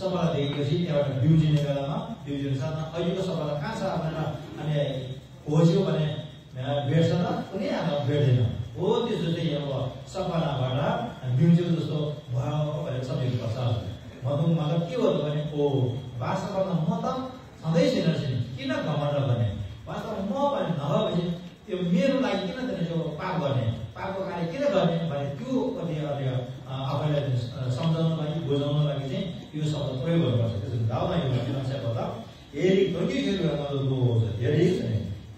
सफलता देखेपछि त्यहाँबाट बिउजिने बेलामा बिउजिने साथमा अहिलेको सफलता कहाँ छ भनेर अनि खोज्यो भने भेट्छ त कुनै आमा भेट्दैन हो त्यसो चाहिँ अब सपनाबाट बिउजेको जस्तो भयो भनेर सम्झिनुपर्छ मतलब के हो त भने ओ वास्तवमा म त सधैँ छैन किन घमण्ड गर्ने वास्तवमा म भने नभएपछि त्यो मेरो लागि किन त्यो पाप गर्ने पापको कार्य किन गर्ने भने त्यो आफैलाई सम्झाउनको लागि बुझाउनको लागि चाहिँ यो शब्द प्रयोग गर्नुपर्छ त्यसो गाउँमा यो मान्छेको त हेरी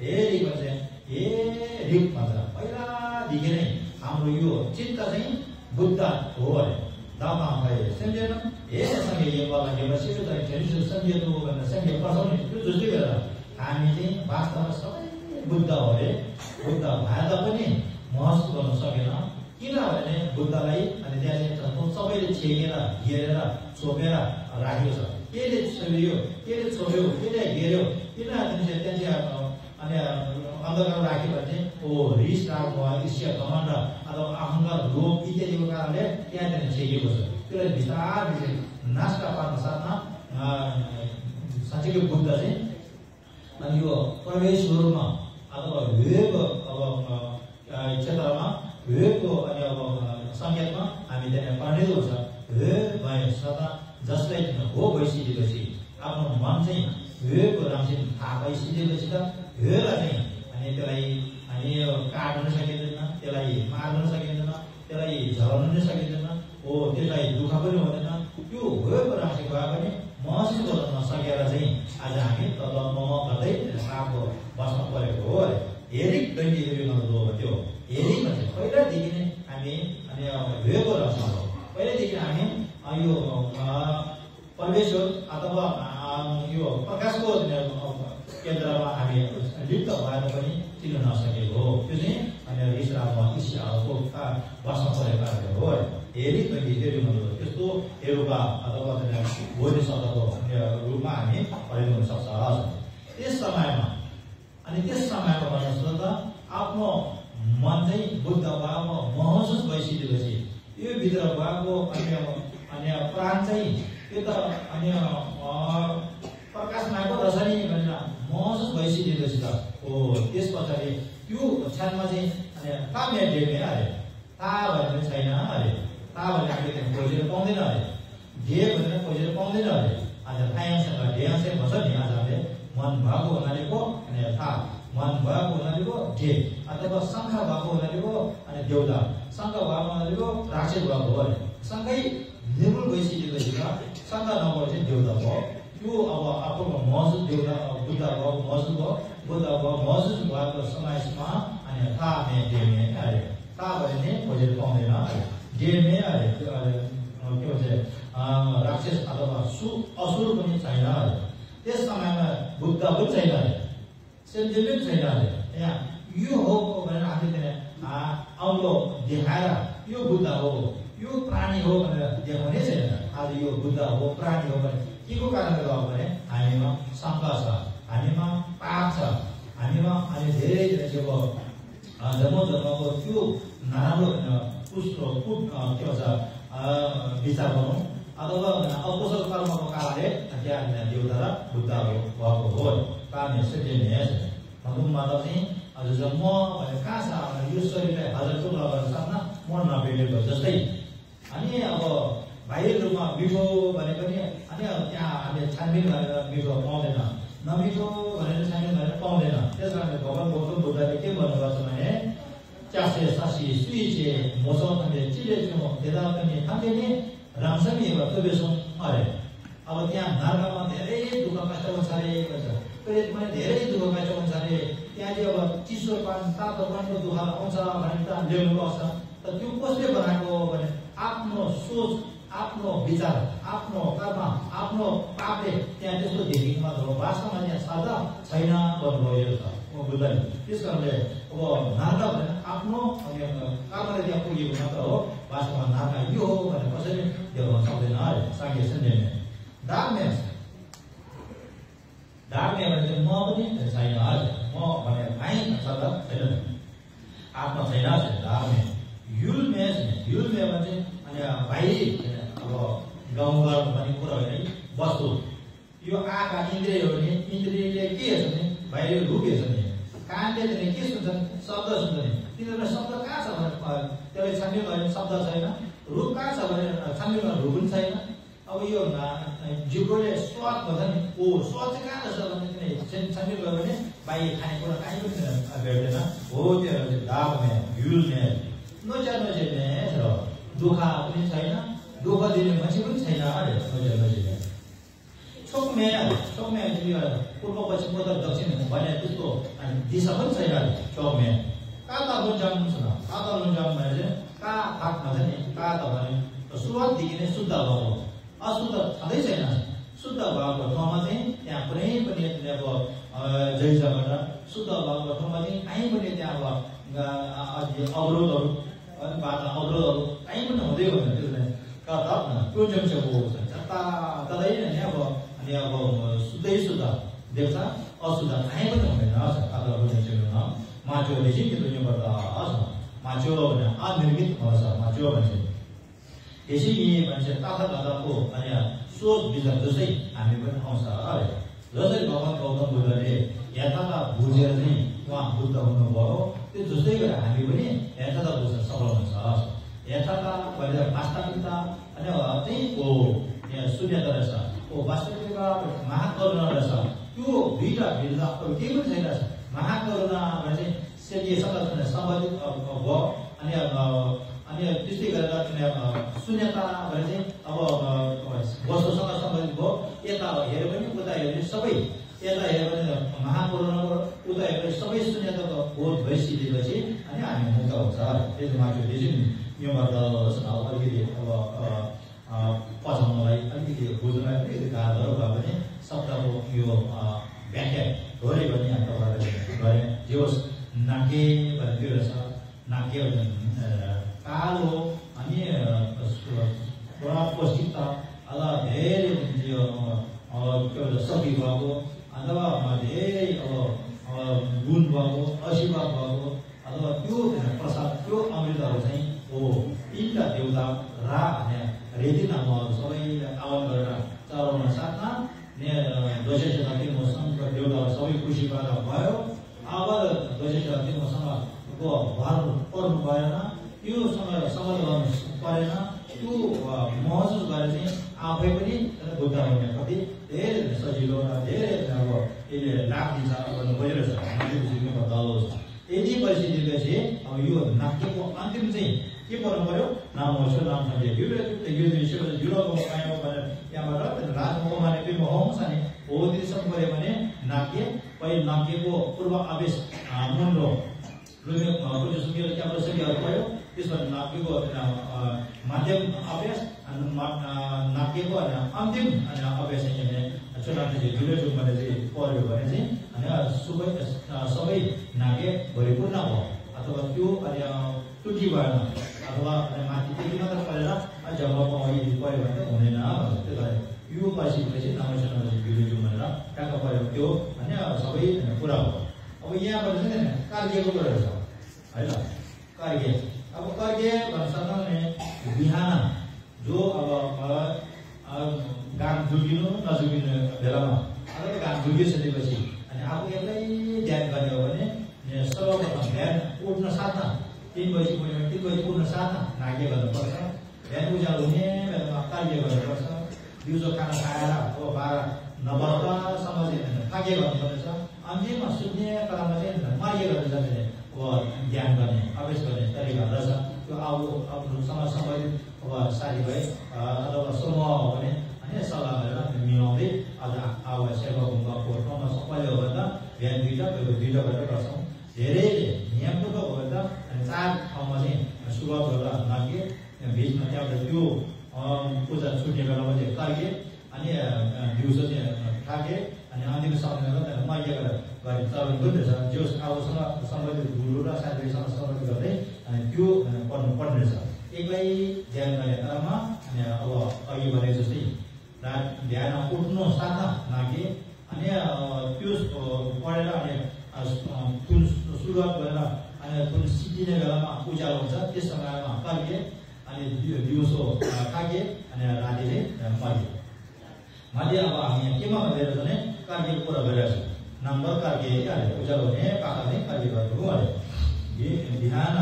हेरी भन्छ हेरिक भन्छ पहिलादेखि नै हाम्रो यो चिन्ता चाहिँ बुद्ध हो अरे दामा भए सम्झेन हेसँगै यो बल्ल हेर्छ ट्रेडिसनल सम्झिएको भनेर सम्झे पठाउने त्यो जस्तै गरेर हामी चाहिँ वास्तवमा सबै बुद्ध हो अरे बुद्ध भए तापनि महसुस गर्न सकेन किनभने बुद्धलाई अनि त्यहाँ चाहिँ सबैले छेकेर घेरेर छोपेर राखेको छ केले छोड्यो केले छोड्यो केले घेर्यो किन त्यहाँ चाहिँ अनि अन्धकार राख्यो भने चाहिँ ओ रिस राग भयो ईर्ष्या घमण्ड अथवा अहङ्कार लोभ इत्यादिको कारणले त्यहाँ छेकेको छ त्यसलाई बिस्तारै नाशका पार्न साथमा साँच्चैको बुद्ध चाहिँ अनि यो परमेश्वरमा अथवा विवेकको क्षेत्रमा विवेकको अनि अब सङ्केतमा हामी त्यहाँ पढ्ने हुन्छ विवेक भयो सदा जसलाई हो भइसकेपछि आफ्नो मन चाहिँ विवेकको रामसिंह थाहा भइसकेपछि त विवेकलाई चाहिँ अनि त्यसलाई हामी काट्न सकिँदैन त्यसलाई मार्न सकिँदैन त्यसलाई झर्न नै सकिँदैन हो त्यसलाई दुःख पनि हुँदैन त्यो विवेकको रामसिंह भए पनि महसुस गर्न नसकेर चाहिँ आज हामी तल मम गर्दै पापको बस्न परेको हो हेरिक डन्डी हेरिनु त्यो हेरिक भन्छ पहिलादेखि नै हामी अनि विवेकको रचना हो पहिल्यैदेखि हामी यो परमेश्वर अथवा यो प्रकाशको केन्द्रमा हामी लिप्त भएर पनि चिन्न नसकेको हो त्यो चाहिँ अनि रिस राग ईर्ष्याको बस्न परेको कार्य हो हेरिक डन्डी हेरिनु त्यस्तो हेरुका अथवा बोल्ने शब्दको रूपमा हामी प्रयोग हुन सक्छ त्यस समयमा भन्नुहोस् त आफ्नो मन चाहिँ बुद्ध भएको महसुस भइसकेपछि यो भित्र भएको अन्य प्राण चाहिँ त्यो त अन्य प्रकाशमाको रहेछ नि भनेर महसुस भइसकेपछि त हो त्यस पछाडि त्यो क्षणमा चाहिँ तामे डेमे अरे ता भनेर छैन अरे ता भने हामीले खोजेर पाउँदैन अरे जे भनेर खोजेर पाउँदैन अरे आज थायासँग ढेयाङ भन्छ नि आज हामीले मन भएको हुनाले पो अनि था मन भएको हुनाले पो जे अथवा शङ्ख भएको हुनाले पो अनि देउता शङ्ख भएको हुनाले पो राक्षस भएको हो अरे सँगै निर्मूल भइसकेपछि त शङ्ख नभए चाहिँ देउता भयो त्यो अब आफ्नो महसुस देउता बुद्ध भयो महसुस भयो बुद्ध भयो महसुस भएको समाजमा अनि था मे डेमे अरे था भने खोजेर पाउँदैन डेमे अरे के भन्छ राक्षस अथवा असुर पनि छैन अरे त्यस समयमा बुद्ध पनि छैन अरे सेन्जेल पनि छैन अरे यहाँ यो हो भनेर आफूले औलो देखाएर यो बुद्ध हो यो प्राणी हो भनेर देखाउने छैन आज यो बुद्ध हो प्राणी हो भने के को कारणले गर्दा भने हामीमा शङ्का छ हामीमा पाप छ हामीमा अनि धेरै जग्गाको जन्मको त्यो नराम्रो के भन्छ विचार भनौँ अथवा अकुशल कर्मको कारणले त्यहाँ देउता र बुद्ध भएको हो काम मतलब चाहिँ हजुर म भने कहाँ छ यो शरीरलाई हजार टुक्रा गर्न सक्न मन नभेटेको जस्तै अनि अब बाहिर रूपमा मिठो भने पनि अनि त्यहाँ हामीले छानबिन गरेर मिठो पाउँदैन नमिठो भनेर छानबिन गरेर पाउँदैन त्यस कारणले भगवान गौतम बुद्धले के भन्नुपर्छ भने च्यासे सासी सुइचे मोसो पनि चिले छु देदा पनि थाम्ने रामसँगै एउटा तोबेसौँ अरे अब त्यहाँ नर्कमा धेरै दुःख कष्ट हुन्छ अरे भन्छ प्रेतमा धेरै दुःख कष्ट हुन्छ अरे त्यहाँ चाहिँ अब चिसो पान तातो पानीको दुःख आउँछ भनेर त ल्याउनु पर्छ त त्यो कसले बनाएको भने आफ्नो सोच आफ्नो विचार आफ्नो कर्म आफ्नो पापले त्यहाँ त्यस्तो देखेको मात्र हो वास्तवमा त्यहाँ सादा छैन भन्नुभयो त बुद्धले त्यस कारणले अब नागा भनेर आफ्नो कर्मले त्यहाँ पुगेको मात्र हो वास्तवमा नागा यो हो भनेर कसैले देखाउन सक्दैन अरे साङ्गे सन्देहले दार्मे भने म पनि छैन अरे म भने भाइ शब्द छैन आत्मा छैन दार्मे युलमे भने अनि भाइ अब गाउँघर भन्ने कुरा होइन वस्तु यो आँखा इन्द्रिय हो नि इन्द्रियले के हेर्छ नि बाहिर रूप हेर्छ नि कानले चाहिँ के सुन्छन् शब्द सुन्छन् तिनीहरू शब्द कहाँ छ भने त्यसलाई छानबिन गर्ने शब्द छैन रूप कहाँ छ भने छानबिन गर्ने रूप पनि छैन अब यो जिब्रोले स्वाद भन्छ नि ओ स्वाद चाहिँ कहाँ छ भने छानबिन गयो भने बाहिर खानेकुरा कहीँ पनि भेट्दैन हो त्यो दाबमे हिउँले नजाने र दुःख पनि छैन दुःख दिने मान्छे पनि छैन अरे नजाने छोकमे पूर्व पश्चिम उत्तर दक्षिण भने त्यस्तो दिशा पनि छैन चौकमे काता लुन्जाम छ काता लुन्जाम भने चाहिँ का हातमा छ नि काता भने सुरुवातदेखि नै शुद्ध भएको अशुद्ध छँदै छैन शुद्ध भएको ठाउँमा चाहिँ त्यहाँ कुनै पनि अब जैजाबाट शुद्ध भएको ठाउँमा चाहिँ कहीँ पनि त्यहाँ अब अवरोधहरू बाधा अवरोधहरू कहीँ पनि हुँदै होइन त्यसलाई कता त्यो चाहिँ तदै नै अब अनि अब शुद्धै शुद्ध देख्छ अशुद्ध कहीँ पनि हुँदैन मान्छेहरूले चाहिँ त्यो गर्दा मान्छे अनिर्मित भन्छ मान्छे भन्छ त्यसैले मान्छे तथा तथाको अनि सोच विचार जस्तै हामी पनि आउँछ अरे जसरी भगवान् गौतम बुद्धले यथार्थ बुझेर चाहिँ उहाँ बुद्ध हुनुभयो त्यो जस्तै गरेर हामी पनि यथार्थ बुझ्न सफल हुन्छ यथार्थ भनेर वास्तविकता अनि त्यही हो यहाँ शून्यता रहेछ ओ वास्तविकता महाकरुणा रहेछ त्यो दुईटा भिन्न अरू केही पनि छैन महाकरुणा भने चाहिँ सेतीसँग सम्बन्धित भयो अनि त्यस्तै गरेर शून्यता भने चाहिँ अब वस्तुसँग सम्बन्धित भयो यता हेऱ्यो भने उता हेऱ्यो भने सबै यता हेऱ्यो भने महाकरुणाको उता हेऱ्यो भने सबै शून्यताको बोध भइसकेपछि अनि हामी मुक्त हुन्छ त्यसले मान्छेले चाहिँ यो गर्दा अलिकति अब पचाउनलाई अलिकति बुझ्नलाई अलिकति गाह्रो भए पनि शब्दको यो व्याख्या थोरै पनि तपाईँहरूले गरेँ जे होस् नाके भनेर त्यो रहेछ नाके कालो अनि थोडा पौष्टिकता अथवा धेरै यो सब्जी भएको अथवा धेरै अब गुण भएको आशीर्वाद भएको अथवा त्यो प्रसाद त्यो अमृतहरू चाहिँ हो तिनवटा देउता रा रेती नामहरू सबैलाई आह्वान गरेर चढाउन साथमा दशैँका दिन मसँग देउताहरू सबै खुसी भएर भयो अब दशैँका दिन मसँगको भर पर्नु भएन त्योसँग समझ गर्नु परेन त्यो महसुस गरेर चाहिँ आफै पनि बुद्ध हुने कति धेरै सजिलो र धेरै अब यसले लाभ दिन्छ भन्नु खोजिरहेछ यदि परिस्थितिपछि अब यो नाकेको अन्तिम चाहिँ के गर्नु पर्यो नाम होस् नाम सम्झे युरोपमा पायौँ भनेर त्यहाँबाट राजमोहमाने पनि होस् अनि हो दिनसम्म गऱ्यो भने नाके पहिलो नाकेको पूर्व आवेश मुन्डो त्यहाँबाट सकिहरू पऱ्यो त्यसबाट नाकेको माध्यम अभ्यास नाकेको अन्तिम अभ्यास चाहिँ छोटाले चाहिँ जुलै रूपमा चाहिँ पऱ्यो भने चाहिँ अनि सबै नाके भरिपूर्ण भयो अथवा त्यो अनि टुटी भएन अथवा माथि त्यति मात्र परेर जग्गामा यदि पऱ्यो भने त हुँदैन त्यो भएर यो परिस्थितिले चाहिँ नमसँग जुलै जाउँ भनेर ट्याक्क पऱ्यो त्यो होइन सबै पुरा हो अब यहाँबाट चाहिँ कार्जेको गरेर छ होइन कार्य अब कार्य भन्ने बिहान जो अब घाम झुल्किनु नझुल्किनु बेलामा अलिक घाम झुल्किसकेपछि अनि आफू एक्लै ध्यान गर्ने हो भने सर्वप्रथम ध्यान उठ्न साथमा 3 बजी पुग्यो भने 3 बजी पुग्न साथमा नाके गर्नुपर्छ ध्यान उज्यालो हुने बेलामा कार्य गर्नुपर्छ दिउँसो खाना खाएर अब 12-9:00सम्म चाहिँ कार्य गर्नुपर्छ अन्तिममा सुत्ने बेलामा चाहिँ कार्य गर्न जाने अब ध्यान गर्ने अभ्यास गर्ने तरिका रहेछ त्यो आफूसँग सम्बन्धित अब साथीभाइ अथवा समूह हो भने होइन सल्लाह गरेर मिलाउँदै आज आवाज सेवा गुम्बाको ठाउँमा सबैले हो भने बिहान 2टा बेलुका 2टा गरेर गर्छौँ धेरैले नियमपूर्वक हो भने त 4 ठाउँमा चाहिँ सुरुवात गरेर नाके बिचमा त्यहाँबाट त्यो पूजा छुट्ने बेलामा चाहिँ कार्य अनि दिउँसो चाहिँ थाके अनि अन्तिम समयमा मार्ग गरेर चलन गरिरहेछ जो आफूसँग सम्बन्धित गुरु र साथीसँग सम्बन्धित गर्दै अनि त्यो पढ्नुपर्ने रहेछ एक्लै ध्यान गर्ने क्रममा अनि अब अघि भने जस्तै ध्यान उठ्नु साथमा नाके अनि त्यो पढेर अनि फुल सुरुवात गरेर अनि फुल सिद्धिने बेलामा उज्यालो हुन्छ त्यस समयमा कार्य अनि दिउँसो थाके अनि रातिले मर्यो मैले अब हामी केमा भनेर भने कार्य कुरा गरिरहेको छ नम्बर कार्य अरे उज्यालो भने काकाले कार्य गर्नु अरे ध्यान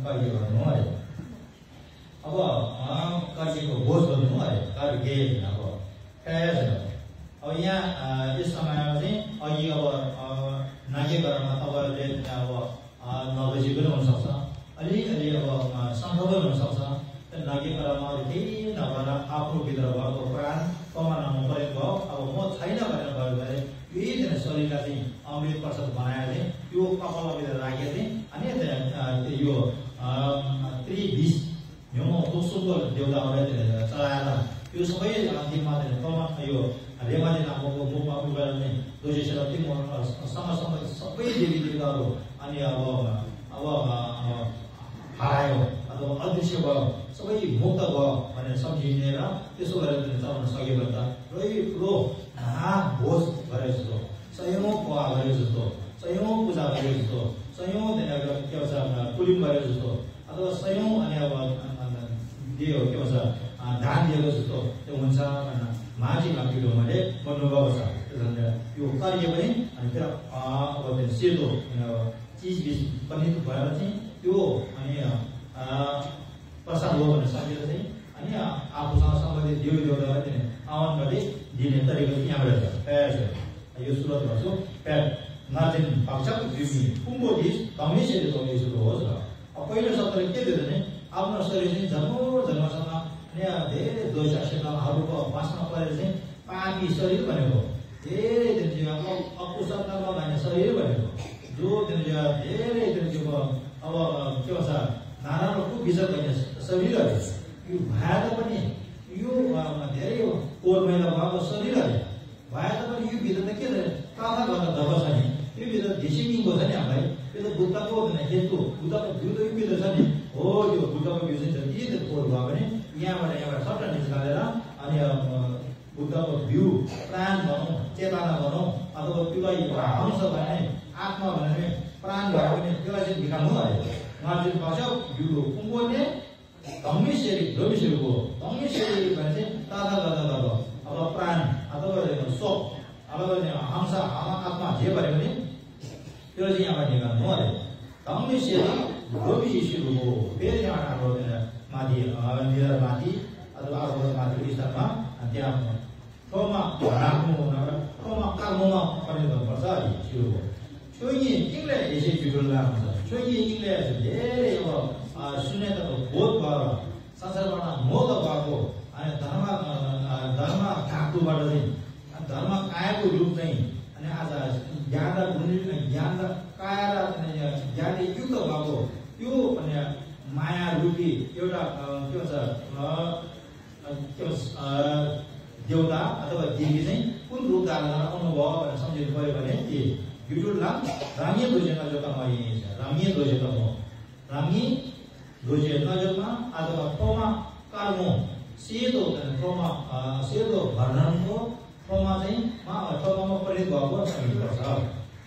कार्य गर्नु अरे अब कार्यको बोझ गर्नु अरे कार्य अब अब यहाँ यस समयमा चाहिँ अघि अब नाके गरेरमा तपाईँहरूले अब नबजी पनि हुनसक्छ अलिअलि अब सङ्घर्ष हुनसक्छ नाके गरेरमा केही नभएर आफ्नो भित्र भएको प्राण कमाउनु परेको भयो अब म छैन भनेर भयो भने यही शरीरलाई चाहिँ अमृत प्रसाद बनाएर चाहिँ त्यो कपालभित्र राखेर चाहिँ अनि यो त्रिविष यो दोस्रो देउताहरूलाई चढाएर यो सबै अन्तिममा यो रेमाली नामको मुखमा उगाएर नै दोषेश्वर सँगसँग सबै देवी देवताहरू अनि अब हरायो अथवा अदृश्य भयो सबै मुक्त भयो भनेर सम्झिनेर त्यसो गरेर चलाउन सक्यो भने त र ठुलो भोज गरे जस्तो सयौँ पवा गरे जस्तो सयौँ पूजा गरे जस्तो सयौँ के भन्छ कुलिम गरे जस्तो अथवा सयौँ अनि अब दियो के भन्छ दान दिएको जस्तो त्यो हुन्छ भनेर माथि माथिको मैले भन्नुभएको छ यो कार्य पनि अनि फेरि अब सेतो चिजबिज पनि भएर चाहिँ त्यो अनि प्रसाद हो भनेर सकेर चाहिँ अनि आफूसँग सम्बन्धित देवी देवतालाई चाहिँ आह्वान गरी दिने तरिका यहाँबाट यो सुरुवात गर्छु नाचिन पक्षक दिमी कुम्भो दिस कमेसेले कमेसेको होस् र पहिलो शब्दले के दियो भने आफ्नो शरीर चाहिँ जन्मसँग यहाँ धेरै दोषाशयताहरूको बाँच्न परेर चाहिँ पापी शरीर भनेको धेरै दिन अकुशलतामा भन्ने शरीर भनेको जो दिन धेरै दिन अब के भन्छ नराम्रो विचार गर्ने शरीरहरू यो भएर पनि यो धेरै कोर मैला भएको शरीरहरू भए तापनि यो भित्र त के कथा गर्न दब छ नि यो भित्र ढिसिङको छ नि हामीलाई यो त बुद्धको हेतु बुद्धको बिउ त यो भित्र छ नि हो यो बुद्धको बिउ चाहिँ के त कोर भयो भने यहाँबाट सट्टा निकालेर अनि बुद्धको बिउ प्राण भनौँ चेतना भनौँ अथवा त्यसलाई अंश भने आत्मा भने प्राण भए पनि त्यसलाई चाहिँ निकाल्नु अरे उहाँले भन्छ बिउ कुम्बोले धम्मेश्वरी धोमिश्वरीको धम्मेश्वरी भने चाहिँ ताता गर्दा गर्दा अब प्राण अथवा सोप अथवा अंश आत्मा जे भन्यो भने त्यो चाहिँ यहाँबाट निकाल्नु अरे धम्मेश्वरी धोमिश्वरीको फेरि यहाँ हाम्रो माथि निधार माथि अथवा अर्को माथि स्थानमा त्यहाँ ठाउँमा राख्नु ठाउँमा काट्नुमा पनि गर्नुपर्छ अलि छिरोको छोइनी इङ्ग्ल्यान्ड यसै बिग्रला हुन्छ छोइनी इङ्ग्ल्यान्ड धेरै अब शून्यताको बोध भएर संसारबाट मोह भएको अनि धर्म धातुबाट चाहिँ धर्म कायको रूप चाहिँ अनि आज ज्ञान र काया र ज्ञानले युक्त भएको त्यो अनि माया रूपी एउटा के भन्छ देउता अथवा देवी चाहिँ कुन रूप धारण अनुभव भनेर सम्झिनु पऱ्यो भने युट्युबलाई रामी ध्वज नजरमा रामी ध्वज रामी ध्वज नजरमा अथवा ठाउँमा कालमो सेतो सेतो वर्णनको ठाउँमा चाहिँ ठाउँमा परिणत भएको सम्झिनुपर्छ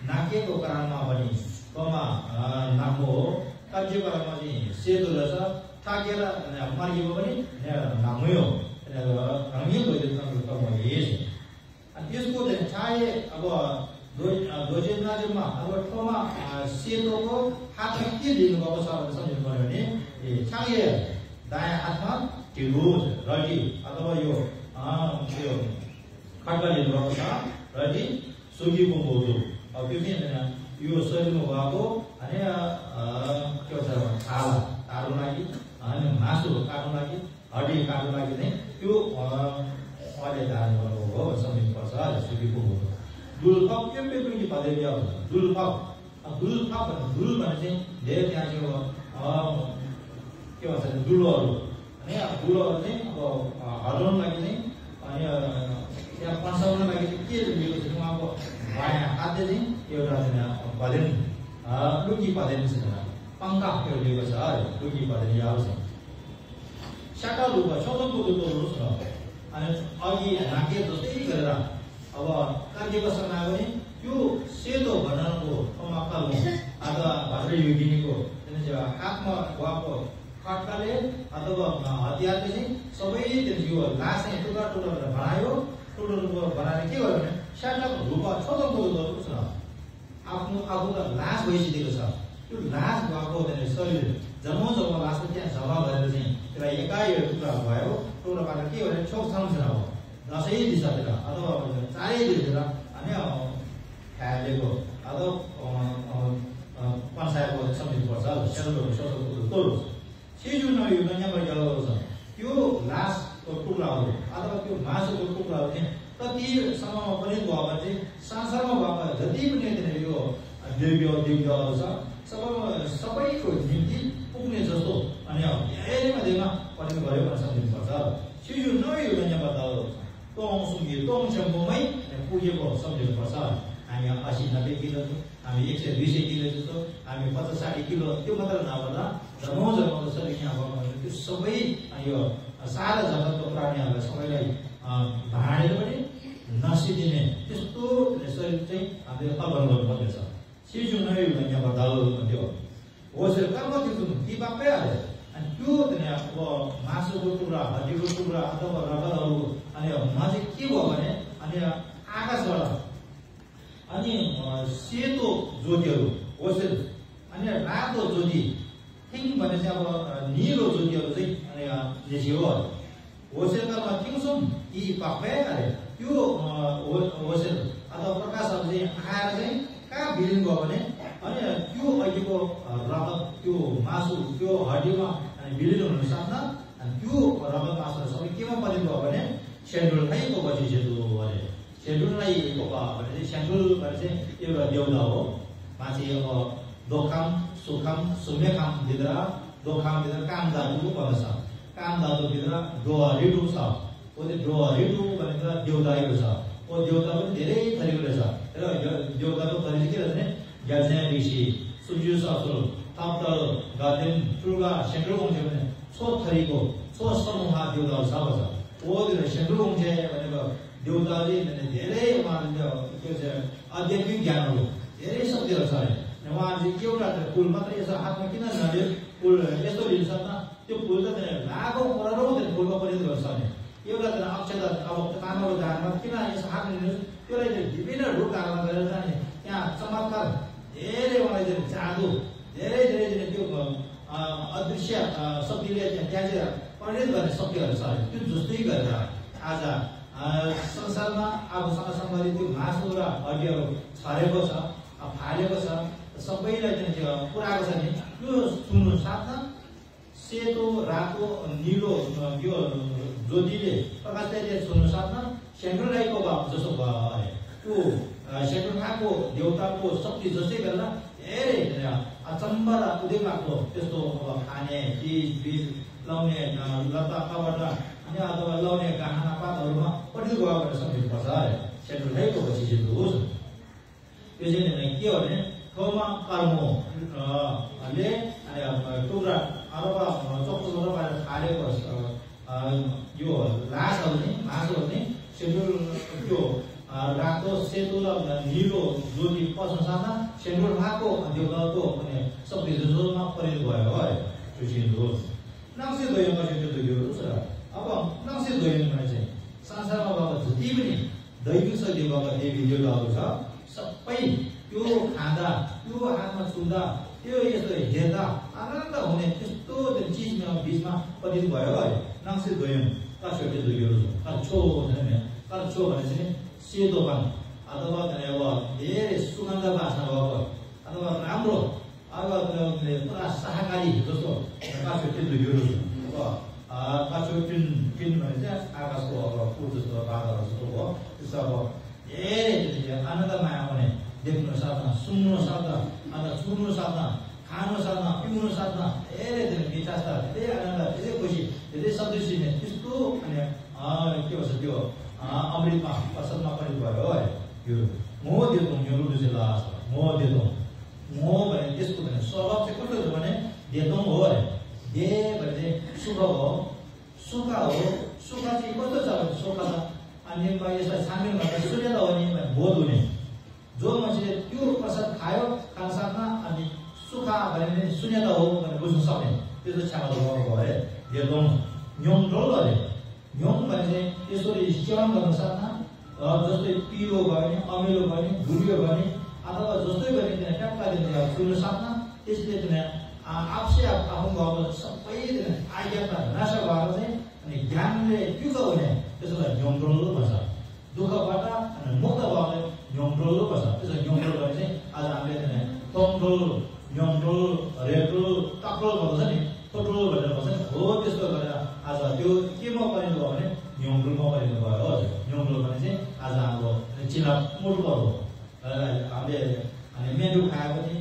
नाकेको कारणमा पनि ठाउँमा नामो हो कार्यक्रममा चाहिँ सेतो रहेछ थाकेर मार्गीमा पनि नामै हो रमिलो अनि त्यसको छाए अब ध्वजेन्द्रमा अब ठाउँमा सेतोको हातमा के दिनुभएको छ भनेर सम्झिनु पऱ्यो भने छाए दायाँ हातमा ढिलो रडी अथवा यो खड्का लिनुभएको छ रडी सुकीको मोटो अब त्यो चाहिँ यो शरीरमा भएको अनि के भन्छ छाला तार्नु लागि अनि मासु काट्नु लागि हड्डी काट्नु लागि चाहिँ त्यो अहिले धारण गर्नु हो सम्झिनुपर्छ सुकीको मोटो दुलफप के पनि पदवी आउँछ दुलफप दुल भने चाहिँ धेरै त्यहाँ चाहिँ के भन्छ दुलोहरू अनि दुलोहरू चाहिँ अब हटाउनु लागि चाहिँ अनि त्यहाँ पन्साउनु लागि चाहिँ के लिएको छ उहाँको बायाँ हातले चाहिँ एउटा भदेन लुकी भदेन छ पङ्का त्यो लिएको छ लुकी भदेन आउँछ साटा लुगा छोटो लुगा छ अनि अघि नाके जस्तै गरेर अब कार्यको समय पनि त्यो सेतो भननको ठाउँमा काल्नु अथवा भाद्र युगिनीको हातमा भएको खड्काले अथवा हतियारले चाहिँ सबै यो लास चाहिँ टुक्रा टुक्रा बनायो ठुलो बनाएर के गर्यो भने सानो रुख छोटो गर्नु छ आफूलाई लास भइसकेको छ त्यो लास भएको शरीर जम्मो लासको त्यहाँ जम्मा गरेर चाहिँ त्यसलाई एकाइ टुक्रा भयो टुक्राबाट के भने छोपछाउँछ अब दसैँ दिशातिर अथवा चारै दिशातिर अनि फ्यालेको अथवा पञ्चायतको सम्झिनुपर्छ सेलको तोड्नु सिजु नयो यहाँबाट जलाएको छ त्यो लासको टुक्राहरू अथवा त्यो मासुको टुक्राहरू चाहिँ कतिसम्ममा पनि भयो भने चाहिँ संसारमा भएको जति पनि यो दिव्यहरू छ सबैको निम्ति पुग्ने जस्तो अनि धेरैमा धेरैमा पनि गऱ्यो भनेर सम्झिनुपर्छ सिजु नयो यहाँबाट तोङ सुङ्गी तोङ चम्पूमै पुगेको सम्झिनुपर्छ हामी 80-90 किलो हामी 100-200 किलो जस्तो हामी 50-60 किलो त्यो मात्र नभएर जमाउँदो शरीर यहाँ भयो त्यो सबै यो सारा जगतको प्राणीहरूलाई सबैलाई भाँडेर पनि नसिदिने त्यस्तो शरीर चाहिँ हामीले कल्पना गर्नुपर्नेछ सिजु नयो यहाँबाट त्यो होसेर कर्म त्यो ती बापै हाल्यो अनि त्यो अब मासुको टुक्रा हड्डीको टुक्रा अथवा रगतहरू अनि म चाहिँ के भयो भने अनि आकाशबाट अनि सेतो ज्योतिहरू होसेल अनि रातो ज्योति थिङ भने चाहिँ अब निलो ज्योतिहरू चाहिँ अनि निस्कियो होसेलमा थिङसुम यी पापै अरे त्यो होसेल अथवा प्रकाशहरू चाहिँ आएर चाहिँ कहाँ बिलिन भयो भने अनि त्यो अहिलेको रगत त्यो मासु त्यो हड्डीमा अनि बिलिन हुन सक्छ अनि त्यो रगत मासुहरू सबै केमा परिनु भयो भने सेन्ट्रलको पछि सेतो अरे सेन्ट्रललाई भने सेन्ट्रल भने चाहिँ एउटा देउता हो मान्छे अब दोखाम सुखाम सुम्यखाम भित्र दोखाम भित्र काम धातु भन्छ काम धातुभित्र डोहरिडु छ त्यो डोहरिडु भनेर देउताको छ ओ देउता पनि धेरै थरीको रहेछ र देउताको थरी के रहेछ भने ग्याल्सेन ऋषि सूर्य ससुर तप्तल गादेन टुर्गा सेन्ट्रल हुन्छ भने छो थरीको छो समूह देउताहरू छ भन्छ ओ सेन्ट्रल हुन्छ भनेको देउताले धेरै उहाँहरूले के छ आध्यात्मिक ज्ञानहरू धेरै शक्तिहरू छ अरे उहाँहरूले चाहिँ एउटा फुल मात्रै यसो हातमा किन नलियो फुल यस्तो लिनु सक्छ त्यो फुल त लाखौँ करोडौँ फुलमा परिणत गर्छ भने एउटा अक्षता अब तामाको धारमा किन यसो हात लिनुहोस् त्यसलाई विभिन्न रूप धारण गरेर जाने त्यहाँ चमत्कार धेरै उहाँलाई चाहिँ जादु धेरै त्यो अदृश्य शक्तिले त्यहाँ चाहिँ परिणत गर्ने शक्तिहरू छ त्यो जस्तै गरेर आज संसारमा आफूसँग सम्बन्धित त्यो मासु र हड्डीहरू छरेको छ फालेको छ सबैलाई चाहिँ त्यो पुऱ्याएको छ नि त्यो सुन्नु साथमा सेतो रातो निलो यो ज्योतिले प्रकाशले सुन्नु साथमा सेन्ट्रलको भाव जसो भयो अरे त्यो सेन्ट्रलको देउताको शक्ति जस्तै गरेर धेरै अचम्म र उदेकको त्यस्तो अब खाने चिज लाउने लता कबाट अनि अथवा लाउने गहना पातहरूमा पट्टि गयो भनेर सम्झिनुपर्छ अरे सेन्ट्रलको पछि चाहिँ होस् त्यो चाहिँ के हो भने ठाउँमा कर्मले अनि टुक्रा अथवा चक्कु बाहिर फालेको यो लासहरू नै मासुहरू नै सेन्ट्रल त्यो रातो सेतो र निलो ज्योति पस्न साथमा सेन्ट्रल भएको देउताको अनि शक्ति जोजोमा परिणत भयो है त्यो चाहिँ हो नक्से दोयमा चाहिँ त्यो दुईहरू छ अब नक्से दोयमा चाहिँ संसारमा भएको जति पनि दैविक शक्ति भएको देवी देउताहरू छ सबै त्यो खाँदा त्यो हातमा छुँदा त्यो यस्तो हेर्दा आनन्द हुने त्यस्तो चिजमा बिचमा परिणत भयो है नक्से दोयम काछोटे दुईहरू छ काछो भने काछो भने चाहिँ सेतोपन अथवा अब धेरै सुगन्ध बास्ना भएको अथवा राम्रो अब पुरा शाकाहारी जस्तो काछोटे दुईहरू छ काछोटिन किन भने चाहिँ आकाशको अब फुल जस्तो बादलहरू जस्तो हो त्यस्तो अब धेरै आनन्दमा आउने देख्नु सक्दा सुन्नु सक्दा अन्त छुनु सक्दा खानु सक्दा पिउनु सक्दा धेरै मिठास छ धेरै आनन्द धेरै खुसी धेरै सदृश्य त्यस्तो अनि के भन्छ त्यो अमृतमा असलमा पनि भयो है यो मोह देतो यो चाहिँ लास मोह देतो मोह भने त्यसको भने स्वभाव चाहिँ कस्तो छ भने देतो हो है दे भने सुख हो सुख चाहिँ कस्तो छ भने सुख अनि यसलाई छानबिन गर्दा सूर्यता हो नि बोध हुने जो मान्छेले त्यो प्रसाद खायो खान सक्न अनि सुख भने शून्यता हो भनेर बुझ्न सक्ने त्यस्तो क्षमता भयो अरे देतो न्योङ रोल अरे न्योङ भने चाहिँ यसरी सेवन गर्न सक्ना जस्तै पिरो भयो भने अमिलो भयो भने गुलियो भयो भने अथवा जस्तै भने त्यहाँ ट्याक्का सुन्न सक्ना त्यसले त्यहाँ आफै आफ्नो भएको सबै आज्ञाता नाश भएर चाहिँ अनि ज्ञानले युक्त हुने त्यसलाई न्योङडोलो भन्छ दुःखबाट अनि मुक्त भएर न्योङडोलो भन्छ त्यसो न्योङडोल भने चाहिँ आज हामीले त्यहाँ तोङडोल न्योङडोल रेडोल टक्रोल भन्छ नि टोटोल भनेर भन्छ नि हो त्यस्तो गरेर आज त्यो केमा परिणत भयो भने न्योङडोलमा परिणत भयो हजुर न्योङडोल भने चाहिँ आज हाम्रो चिला मुटुको हो हामीले अनि मेडु खाए पनि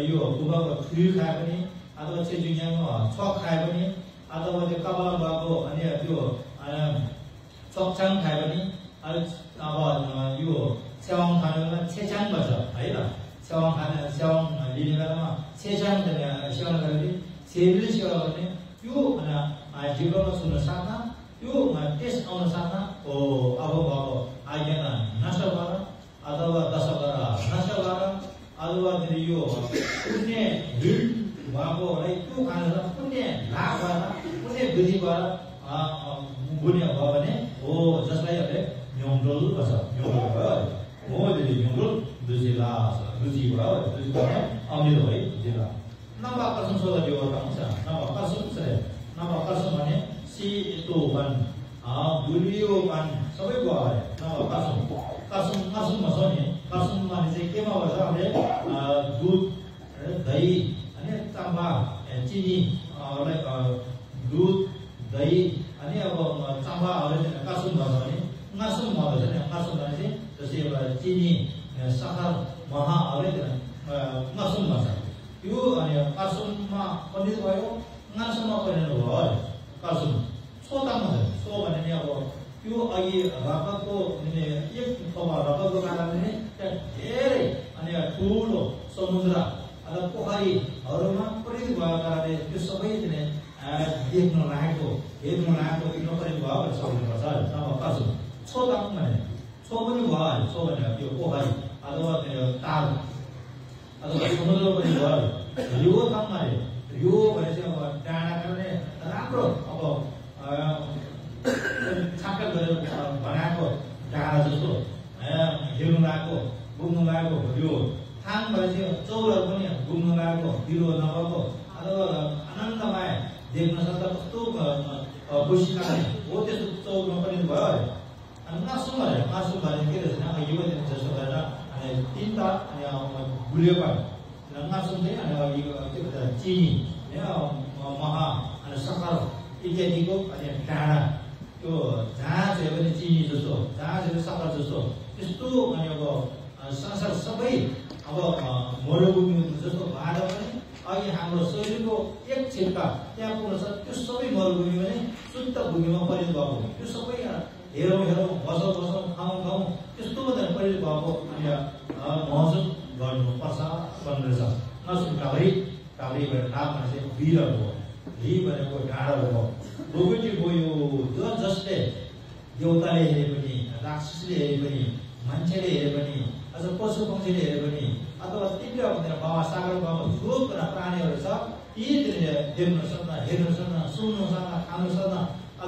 यो गुबाको फुल खाए पनि अथवा चेजुङको छक खाए पनि अथवा त्यो कपाल भएको अनि त्यो चकचाङ खाए पनि अब यो सेवाङ खाने बेला छेचाङ भन्छ है त सेवाङ खाने सेवाङ लिने बेलामा छेचाङ सेवन गर्ने सेवले सेवा गर्ने त्यो जिब्रोमा छुन सक्दा त्यो टेस्ट आउन सक्दा हो अब आज्ञा नष्ट गर अथवा दश गर नष्ट गर अथवा यो पुण्य भिड भएकोलाई त्यो खानेर पुण्य लाभ भएर पुण्य वृद्धि भएर पुण्य भयो भने हो जसलाई अहिले न्योङडोल भन्छ न्योङडोल भयो हो दिदी न्योङडोल दुजिला दुजी भयो दुजी भयो अमिलो है जिल्ला नवकर्षण सोधा यो हुन्छ नवकर्षण चाहिँ नवकर्षण भने C2 गुलियो पान सबै भयो नवकर्षण कर्षण कर्षण भन्छ नि कर्षण भने चाहिँ केमा भन्छ हामीले दुध दही अनि ताम्बा चिनी दुध दही अनि अब ताम्बाहरू कर्षण भन्छ भने नसुम भन्छ नि नसुम भने चाहिँ जस्तै अब चिनी सक्खर महहरू नसुम भन्छ यो अनि कर्षणमा पण्डित भयो नसुममा परिणत भयो कर्षण सोतामा छ सो भने नि अब त्यो अघि रगतको एक थोपा रगतको कारणले धेरै अनि ठुलो समुद्र अथवा पोखरीहरूमा परिणत भएको कारणले त्यो सबै देख्न लागेको हेर्न लागेको नपरिणत भयो भनेर सक्नुपर्छ नभए कर्षण छोतामा भने छो पनि भयो छो भने त्यो पोखरी अथवा त्यो ताल अथवा समुद्र पनि भयो यो ठाउँमा यो भने चाहिँ अब डाँडा कारणले राम्रो अब छाक्का गरेर बनाएको डाँडा जस्तो हेर्नु लागेको घुम्नु लागेको यो थाङ भने चाहिँ चौरहरू पनि घुम्नु लागेको पिरो नभएको अथवा आनन्दमय देख्न सक्दा कस्तो खुसी लाग्ने हो त्यस्तो चौरमा पनि भयो अनि नसुम भने के रहेछ युवा जस्तो गरेर अनि तिनवटा अनि गुलियो पानी नसुम चाहिँ अनि चिनी महा अनि सक्खर इत्यादिको अनि डाँडा त्यो जहाँ चाहिँ पनि चिनी जस्तो जहाँ चाहिँ सक्खर जस्तो त्यस्तो अनि अब संसार सबै अब मरुभूमि जस्तो भएर पनि अघि हाम्रो शरीरको एक छिट्का त्यहाँ पुग्न सक्छ त्यो सबै मरुभूमि पनि शुद्ध भूमिमा परिणत भएको त्यो सबै हेरौँ बसौँ खाउँ त्यस्तो परिणत भएको अनि महसुस गर्नुपर्छ भन्ने रहेछ नसुन काभ्री भनेर नाम भने चाहिँ वीरहरू हो ली भनेको डाँडाहरू हो रोगटी गयो जसले देउताले हेरे पनि राक्षसले हेरे पनि मान्छेले हेरे पनि अझ पशु पक्षीले हेरे पनि अथवा तीव्र बाबा सागर बाबा जो प्राणीहरू छ ती देख्न सक्दा हेर्न सक्दा सुन्न सक्दा खान सक्दा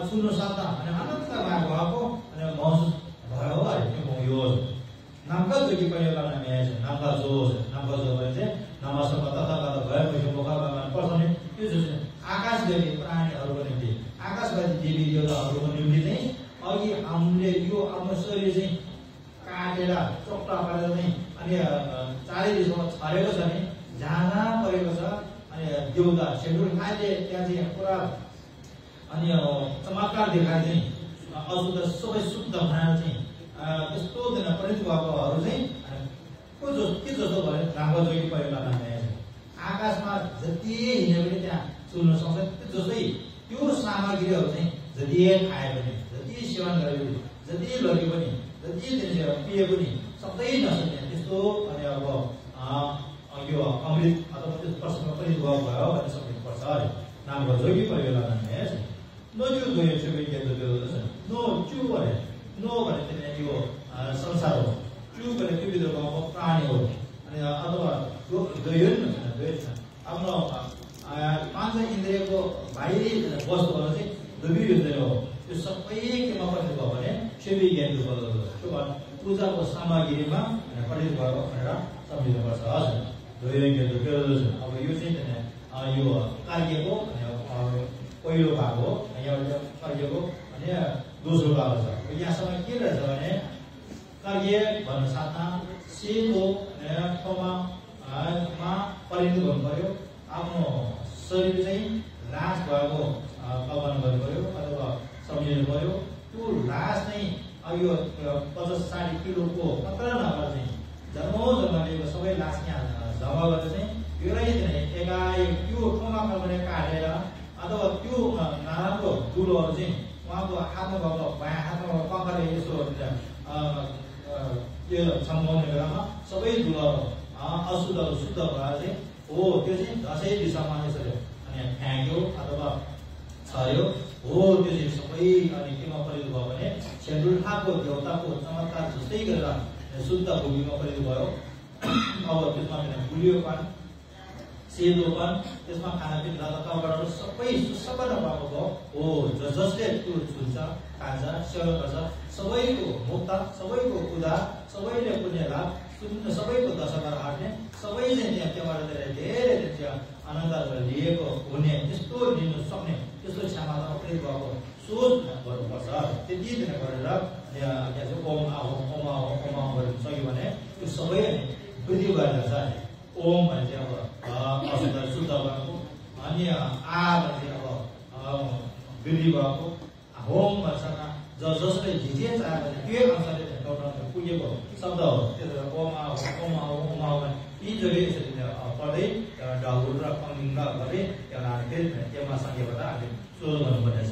छुन्न सक्दा अनि आनन्दमा भएको अनि महसुस भयो अरे यो नामका जोगी परिवार नामका जो भने चाहिँ नमस्कार तथा भएको मुखामा पर्छ नि त्यो चाहिँ आकाशदेवी प्राणीहरूको निम्ति आकाशवादी देवी देवताहरूको निम्ति चाहिँ अघि हामीले यो आफ्नो शरीर चाहिँ काटेर चोक्टा पारेर चाहिँ अनि चारै दिशामा छरेको छ नि जहाँ परेको छ अनि देउता सेड्युल खाले त्यहाँ चाहिँ पुरा अनि चमत्कार देखाए चाहिँ अशुद्ध सबै शुद्ध बनाएर चाहिँ त्यस्तो परिणत भएकोहरू चाहिँ के जस्तो भयो राम्रो जोगी परिवार आकाशमा जति हिँड्यो भने त्यहाँ सुन्न सक्छ जस्तै त्यो सामग्रीहरू चाहिँ जति खाए पनि जति सेवन गरे पनि जति लग्यो पनि जति पिए पनि सक्दै नसक्ने त्यस्तो अनि अब यो अमृत अथवा त्यो प्रश्नमा पनि भयो भन्ने सक्नुपर्छ अरे नामको जोगी परिवार नजु गयो नो चु भने नो भने चाहिँ यो संसार हो चु भने त्यो भित्र भएको प्राणी हो अनि अथवा गयो नि आफ्नो पाँच इन्द्रियको बाहिरी वस्तुहरू चाहिँ दुवै हो त्यो सबै केमा परिणत भयो भने सेवी ज्ञानको त्यो पूजाको सामग्रीमा परिणत भयो भनेर सम्झिनुपर्छ। हजुर अब यो चाहिँ यो कार्यको पहिलो भाग हो, यहाँ कार्यको अनि दोस्रो भाग छ। यहाँसम्म के रहेछ भने कार्य भन्नु साथमा सेतो ठाउँमा परिणत गर्नु पर्यो, आफ्नो शरीर चाहिँ लास भएको कल्पना गर्नु पर्यो अथवा सम्झिनु पर्यो। त्यो लास चाहिँ अब यो 50-60 किलोको मात्र नभएर चाहिँ जन्मलिएको सबै लास यहाँ जम्मा गरेर चाहिँ यो एकाएक त्यो ठाउँमा कल्पना काटेर अथवा त्यो नराम्रो धुलोहरू चाहिँ उहाँको हातमा भएको बायाँ हातमा पक्रेर यसो त्यो सम्झाउने बेलामा सबै धुलोहरू अशुद्धहरू शुद्ध भएर चाहिँ हो त्यो चाहिँ 10 दिशामा यसरी अनि फ्याँक्यो अथवा छर्यो हो। त्यो चाहिँ सबै अनि केमा परिणत भयो भने सेन्डुल्ठाको देवताको चमत्कार जस्तै गरेर शुद्ध भूमिमा परिणत भयो। अब त्यसमा गुलियोपन सेदोपन त्यसमा खानापिना तबडाहरू सबै सुसबन भएको भयो हो। जसले त्यो छुन्छ खान्छ सेवन गर्छ सबैको मुक्त, सबैको उदार, सबैले पुण्य लाभ, सबैको दशकहरू हाट्ने, सबै चाहिँ त्यहाँबाट धेरै त्यहाँ आनन्दहरू लिएको हुने त्यस्तो लिनु सक्ने त्यस्तो क्षमता प्रयोग भएको सोच गर्नुपर्छ। त्यति गरेर यहाँ चाहिँ ओम आहो ओम आहो ओम आहो गर्नु सक्यो भने त्यो सबै वृद्धि गरेर छ। ओम भने चाहिँ अब अशुद्ध शुद्ध भएको, अनि आ भने चाहिँ अब वृद्धि भएको, होम भन्छ जसले जे चाह्यो भने त्यो अनुसारले एउटा पुगेको शब्द हो। त्यसो ओम आओ ओम आओ ओम आओ यी जग्गा यसरी पढ्दै ढाउल र कलिङ्ग गर्दै एउटा फेरि त्यसमा सङ्ख्याबाट हामीले सुरु गर्नुपर्नेछ।